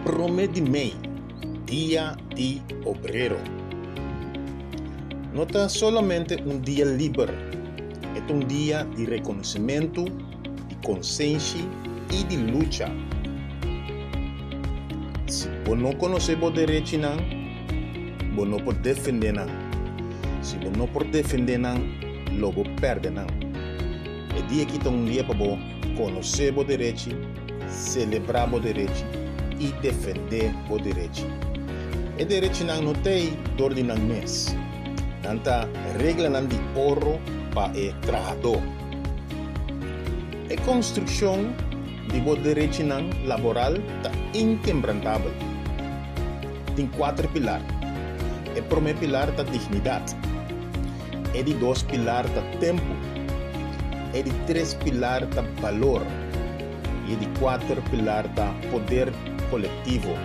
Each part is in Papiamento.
Promé di mei, Dia di Obrero. No ta solamente un dia liber, e ta un dia di rekonosementu, di konsenshi i di lucha. Si bo no konosé bo derechinan, bo no por defendé nan. Si bo no por defendé nan, lo bo pèrdè nan. E dia aki ta un dia pa bo konosé bo derechi, selebrá bo derechi i defendé bo derechi. E derechinan no ta ei dor di nan mes. Nan ta reglanan di oro pa e trahadó. E konstrukshon di bo derechinan laboral ta inkebrantabel. Tin kuater pilar. E promé pilar ta dignidat. E di dos pilar ta tempu. E di tres pilar ta balor. I e di kuater pilar ta poder kolektivo.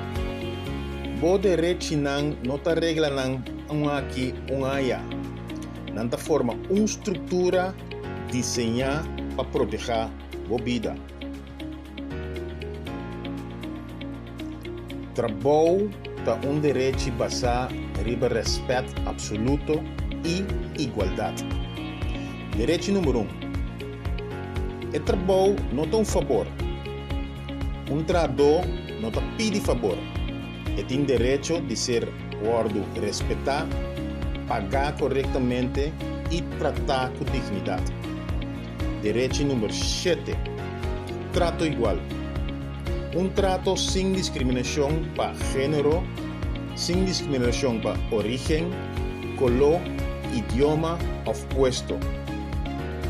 Bo derechinan no ta reglanan un aki un aya. Nan ta forma un struktura diseñá pa protehá bo bida. Trabou ta un derechi basá riba rèspèt apsoluto i igualdat. Derechi number un, E trabou no ta un fabor. Un trahadó no ta pidi fabor. E tin derecho di ser wòrdu respetá, pagá korektamente i tratá ku dignidat. Derechi number shete, Trato igual. Un trato sin diskriminashon pa género, sin diskriminashon pa orígen, koló, idioma òf puesto.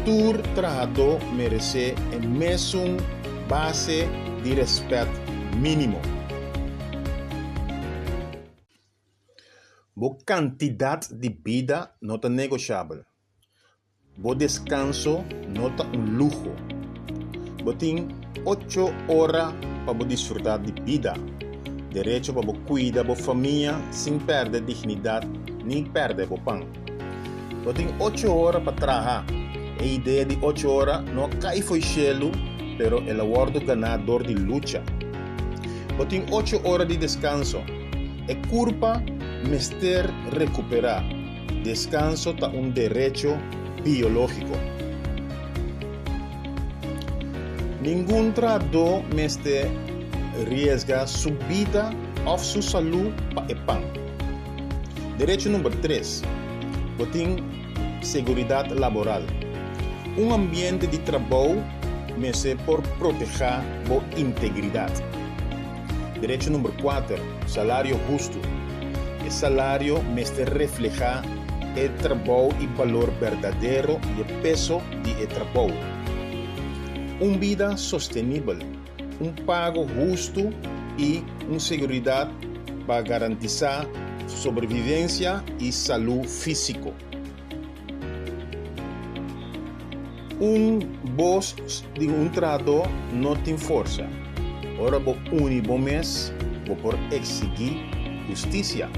Tur trahadó meresé e mesun base di rèspèt mínimo. Bo kantidat di bida no ta negoshabel. Bo deskanso no ta un luho. Bo tin ocho ora pa bo disfrutá di bida, derecho pa bo kuida bo famia sin pèrdè dignidat ni pèrdè bo pan. Bo tin ocho ora pa traha. E idea di ocho ora no a kai fo'i shelu, pero el a wòrdu ganá dor di lucha. Bo tin ocho ora di deskanso. E kurpa mester rekuperá. Deskanso ta un derecho biológiko. Ningun trahadó mester riesga su bida òf su salú pa e pan. Derecho number tres, Bo tin seguridat laboral. Un ambiente di trabou mester por protehá bo integridat. Derecho number kuater, Salario hustu. E salario mester reflehá e trabou i balor berdadero di e peso di e trabou. Un bida sostenibel, un pago hustu i un seguridat pa garantisá sobrevivensia i salú físiko. Un bos di un trahadó no tin forsa. Ora bo uni bo mes, bo por eksigí hustisia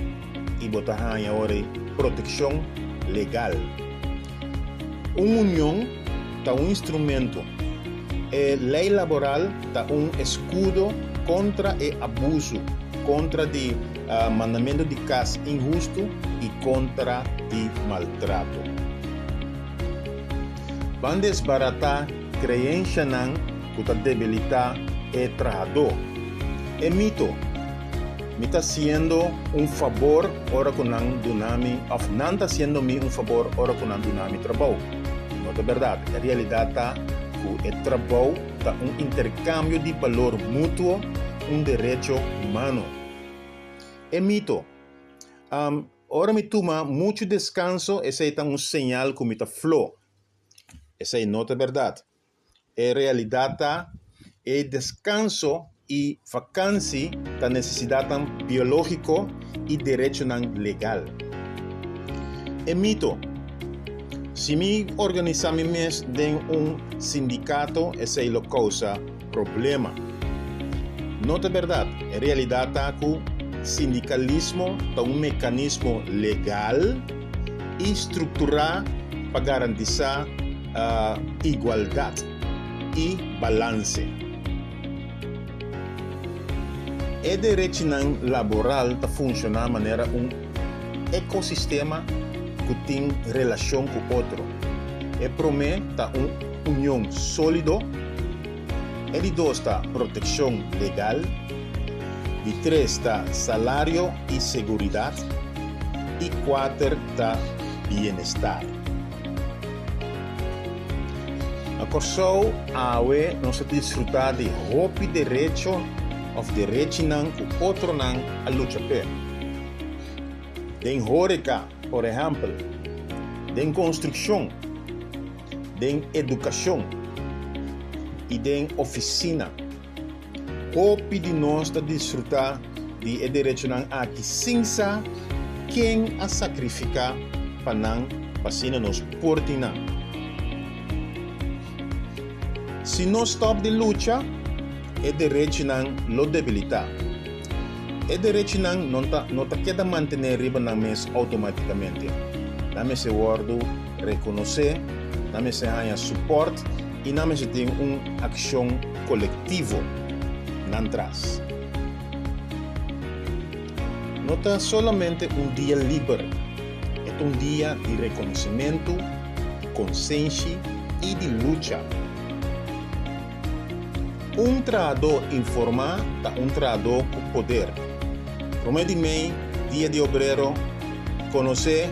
i bo ta haña ora ei protekshon legal. Un union ta un instrumento. E lei laboral ta un eskudo kontra e abusu, kontra di mandamentu di kas inhustu i kontra di maltrato. Ban desbaratá kreenshanan ku ta debilitá e trahadó. E mito, Mi ta hasiendo un fabor ora ku nan duna mi òf nan ta hasiendo mi un fabor ora ku nan duna mi trabou. No ta bèrdat. E realidat ta ku e trabou ta un interkambio di balor mutuo, un derecho humano. E mito, Ora mi tuma muchu deskanso, esei ta un señal ku mi ta flo. Esei no ta bèrdat. E realidat ta, e deskanso i vakansi ta nesesidatnan biológiko i derechonan legal. E mito, Si mi organisá mi mes den un sindikato esei lo kousa problema. No ta bèrdat. E realidat ta ku sindikalismo ta un mekanismo legal i strukturá pa garantisá igualdat i balanse. E derechinan laboral ta funshoná manera un ekosistema ku tin relashon ku otro. E promé ta un union sólido, e di dos ta protekshon legal, di tres ta salario i seguridat i kuater ta bienestar. Na Kòrsou awe nos ta disfrutá di hopi derecho òf derechinan ku otronan a lucha p'e. Den hóreka, por ehèmpel, den konstrukshon, den edukashon i den ofisina. Hopi di nos ta disfrutá di e derechonan aki sin sa ken a sakrifiká pa nan pa asina nos por tin nan. Si nos stòp di lucha, e derechinan lo debilitá. E derechinan no ta no ta keda mantené riba nan mes outomátikamente. Nan mester wòrdu rekonosé, nan mester haña supòrt i nan mester tin un akshon kolektivo nan tras. No ta solamente un dia liber, e ta un dia di rekonosementu, di konsenshi i di lucha. Un trahadó informá ta un trahadó ku poder. Promé di mei, Dia di Obrero, konosé,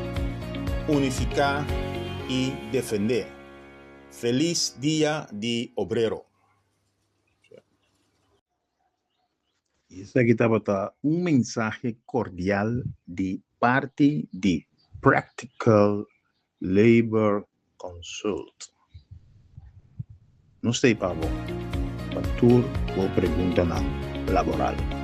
unifiká i defendé. Felis Dia di Obrero! Esaki tabata un mensahe kordial di parti di Practical Labor Consult. Nos ta ei pa bo pa tur bo preguntanan laboral.